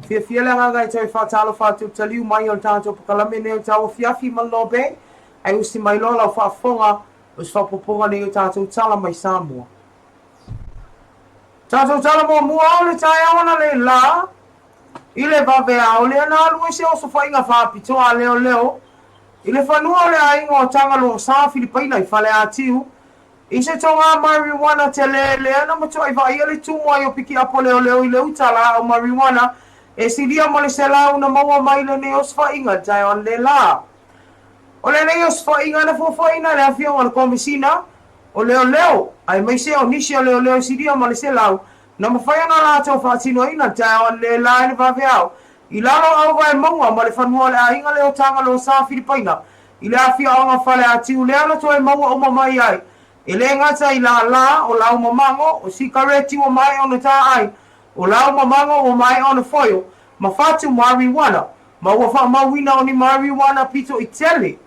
Fiafia le agaga e toe faatalofa atu i le taliu mai o le tatou pakalame nei o le tauafiafi ma le Lobe, ae usi mai loa lau faafofoga o se faaopoopoga nei o tatou tala mai Samoa. Tatou tala muamua o le taeao analeila i le vaveao lea na alu ai se osofaiga faapitoa a leoleo i le fanua o le aiga o Tagaloa Sa Filipaina i Faleatiu I se toga marijuana tele lea na matuai vaaia le tumu ai o pikiapo leoleo i le uta laau marijuana e silia ma le selau na maua mai lenei osofaiga i le taeao analeila. O lenei osofaiga na fuafuaina e le Afioga i le Komesina o Leoleo aemaise o nisi o leoleo e silia ma le selau na mafai ona latou faatinoina le taeao analeila i le vaveao i lalo o auvae mauga ma le fanua o le aiga lea o Tagaloa Sa Filipaina I le afioaga Faleatiu lea na toe maua uma mai ai, e le gata i lālā, o laumamango, o sikareti ua maea ona tāai, o laumamango ua maea ona foio, ma fatu marijuana, ma ua faamauina o ni marijuana pito i tele.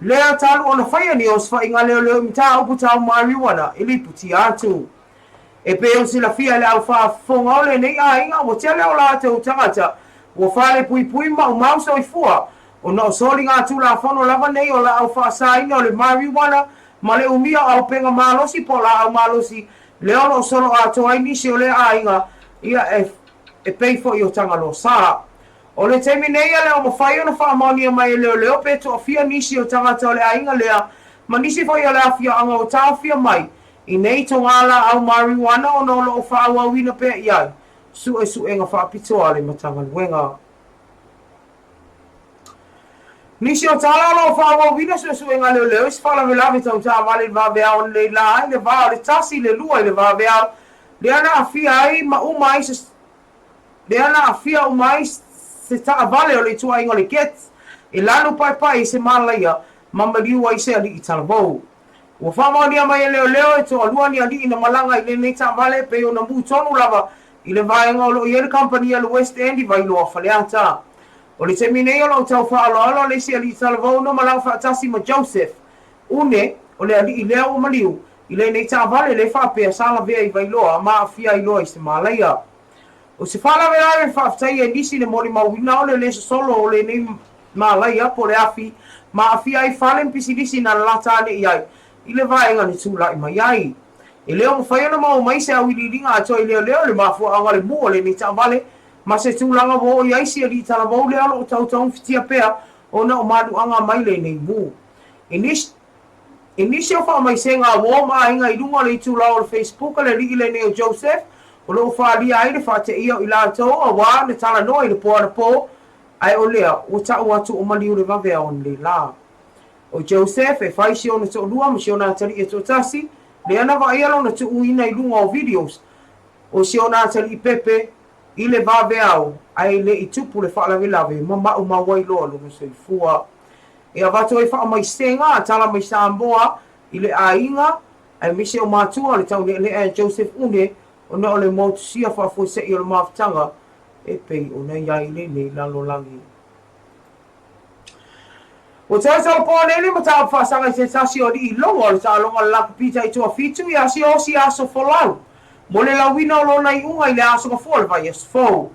Lea talu ona faia ni osofaiga leoleo i mataupu tau marijuana e lipotia atu. E pei ona silafia e le au faafofoga o lenei aiga ua tele o latou tagata ua falepuipui maumau soifua ona o soliga Tulafono lava nei o laau faasaina o le marijuana ma le umia o auupega malosi po o laau malosi lea o lo o solo atoa ai nisi o lea aiga ia e pei foi o Tagaloa Sa. O le taimi nei e le o mafai ona faamaonia mai e leoleo pe toafia nisi o tagata o le aiga lea ma nisi foi o le afioaga ua taofia mai i nei toga laau marijuana ona o lo o faaauauina pea i ai suesuega faapitoa a le Matagaluega. Nisi o tala o lo o faaauauina suesuega a leoleo i se faalavelave tau taavale i le vaveao analeila i le va o le tasi i le lua i le vaveao lea na aafia ai ma uma ai se lea na aafia uma ai se taavale o le ituaiga o le Getz e lanu paepae i se malaia ma maliu ai se alii talavou. Ua faamaonia mai e leoleo e toalua ni alii na malaga i lenei taavale e pei ona mu tonu lava i le vaega o lo o i ai le kamupani a le West End i Vailoa Faleata. O le taimi nei o lo o tau faaaloalo le isi alii talavou na malaga faatasi ma Joseph Une, o le alii lea ua maliu i lenei taavale le faapea sa lavea i Vailoa ma aafia ai loa i se malaia. O se faalavelave faafetai e nisi le molimauina o le le sosolo o lenei malaia po o le afi ma aafia ai fale ma pisinisi na lalata ane i ai i le vaega na tulai mai ai. E le o mafai ona maua mai se auiliiliga atoa i leoleo i le mafuaaga o le mu o lenei taavale ma se tulaga ua oo i ai si alii talavou lea o lo o tautaugafitia pea ona o maluaga mai lenei mu. I nisi I nisi o faamaisega a uo ma aiga i luga o le itula o le Facebook a le alii lenei o Joseph, o lo o faaalia ai le faateia o i latou auā na talanoa i le po anapō, ae o lea ua ta'u atu o maliu le vaveao analeila. O Joseph e fai si ona to'alua ma si ona atalii e to'atasi, lea na vaaia lona tu'uina i luga o videos o si ona atalii pepe i le vaveao ae le i tupu le faalavelave ma ma'umau ai loa lona soifua. E avatu ai faamaisega a tala mai Samoa i le aiga aemaise o matua o le taune'ene'e a Joseph Une ona o le motusia faafuase'i o le mafutaga e pei ona i ai lenei lalolagi. Ua toe tolopoa nei le mataupu faasaga i se tasi o alii logo o le taaloga o le lakapi taitoafitu ia Siaosi Aso Folau mo le lauina o lona iuga i le Aso Gafua o le vaiaso fou.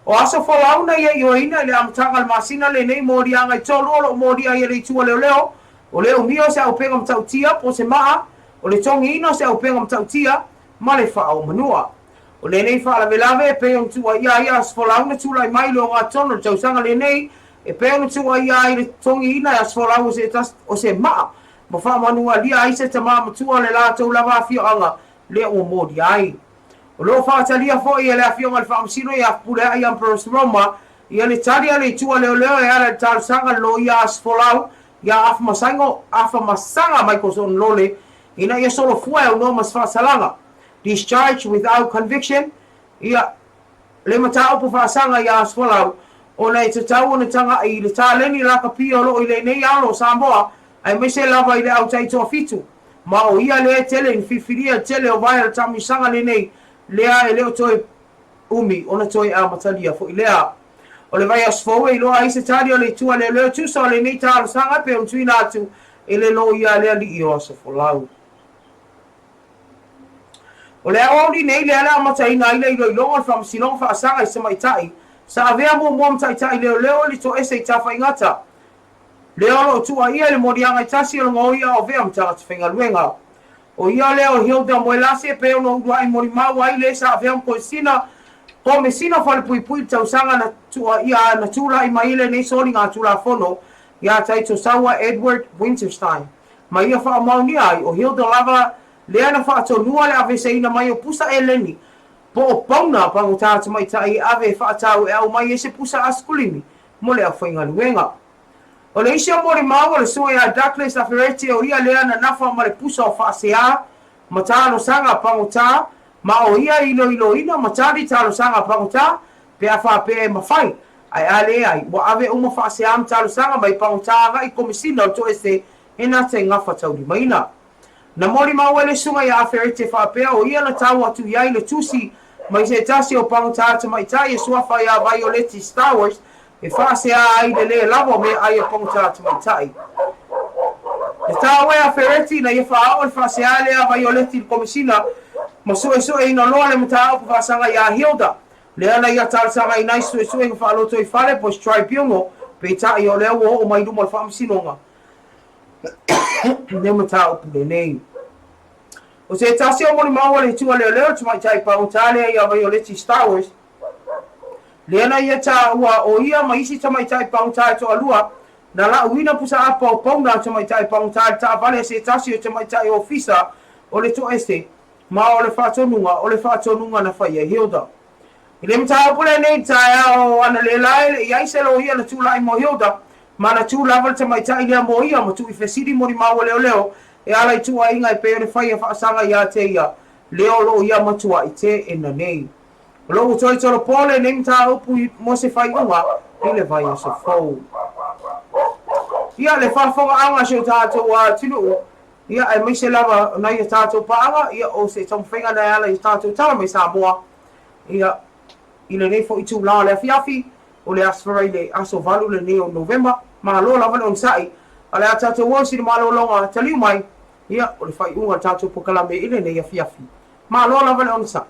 O Aso Folau na ia ioeina i le amataga o le masina lenei moliaga e tolu o lo o molia ai e le Itu a Leoleo, o le umia o se aupega matautia po o se maa, o le togiina o se aupega matautia, ma le faaomanua. O lenei faalavelave e pei ona tuuaia ai Aso Folau na tulai mai i le ogatotonu o le tausaga lenei, e pei ona tuuaia ai le togiina e Aso Folau o se tasi o se maa ma faamanualia ai se tama matua o le latou lava afioaga lea ua molia ai. O lo o faatalia foi e le Afioga i le Faamasino ia Fepuleai Ambrose Roma ia le tali a le Itu a Leoleo e ala i le talosaga a le Loia Aso Folau ia Afamasaga Michael Sonlole ina ia solofua e aunoa ma se faasalaga, discharge without conviction, ia le mataupu faasaga ia Aso Folau ona e tatau ona taga'i i le taleni lakapi o lo o i lenei alo o Samoa aemaise lava i le au taitoafitu, ma o ia lea e tele ina filifilia le tele o vae o le taamilosaga lenei lea e le o toe umi ona toe amatalia foi lea. O le vaiaso fou e iloa ai se tali o le Itu a Leoleo tusa o lenei talosaga e pei ona tuuina atu e le loia a le alii o Asofolau. O le aoauli nei lea le amataina ai le iloiloga o le Faamasinoga Faasaga i se tamaitai. Sa avea muamua ma taitai leoleo i le toese i Tafaigata. Lea o lo o tuuaia i le moliaga e tasi o le gaoi a o avea ma tagata faigaluega. O ia lea o Hilda Moelase e pei ona uluai molimau ai le sa avea ma Koesina, Komesina o Falepuipui i le tausaga na tuuaia na tulai mai ai lenei soligatulafono ia Taitosaua Edward Winterstein. Ma ia faamaonia ai, o Hilda lava lea na faatonua le aveeseina mai o pusa eleni po o pauna pagota tamaitai e ave e faatau e aumai ai se pusa asikulimi mo le aufaigaluega. O le isi o molimau o le sue a Douglas Afereti o ia lea na nafa ma le pusa o faasea ma talosaga pagota ma o ia e iloiloina ma tali talosaga pagota pe a faapea e mafai, ae a leai, ua ave uma faasea ma talosaga mai pagota agai i Komesina o le Toese e na te gafataulimaina. Na molimau ai le susuga ia Aferete faapea o ia na tau atu i ai le tusi mai se tasi o pagota tamaitai e suafa ia Vaioleti Stowers e faasea ai le lē lava o meaai a pagota tamaitai. Na taua e Afereti ina ia faaoo le faasea lea a Vaioleti i le Komesina ma suesueina loa le mataupu faasaga ia Hilda, lea na ia talosagaina ai se suesuega faalotoifale po o se tribunal, peitai o lea ua oo mai i luma o le Faamasinoga le mataupu lenei. O se tasi o molimau a le Itu a Leoleo, le tamaitai pagota lea ia Vaioleti Stowers, lea na ia taua o ia ma isi tamaitai pagota e toalua, na lauina pusaapa o pauna a tamaitai pagota i le taavale a se tasi o tamaitai ofisa o le toese, ma o le faatonuga o le faatonuga na fai e Hilda. I le mataupu lenei i le taeao o analeila e le i i ai se loia na tulai mo Hilda, ma na tu lava le tamaitai lea mo ia ma tuuifesili molimau a leoleo e ala i tuuaiga e pei o le faia faasaga ia te ia lea o lo o ia matuai teena nei. O lo o ua toe tolopo lenei mataupu mo se faaiuga i le vaiaso fou. Ia, le faafofogaaga a si o tatou atunuu, ia, aemaise lava o nai a tatou paaga, ia, o se taumafaiga na e ala i a tatou tala mai Samoa, Ia, i lenei foi itulā o le afiafi, o le Aso Faraile, aso 8 lenei o Novema, malo lava le onosai, a o le a tatou o i sina malologa taliu mai, ia, o le faaiuga o le tatou polokalame i lenei afiafi. Malo lava le onosai.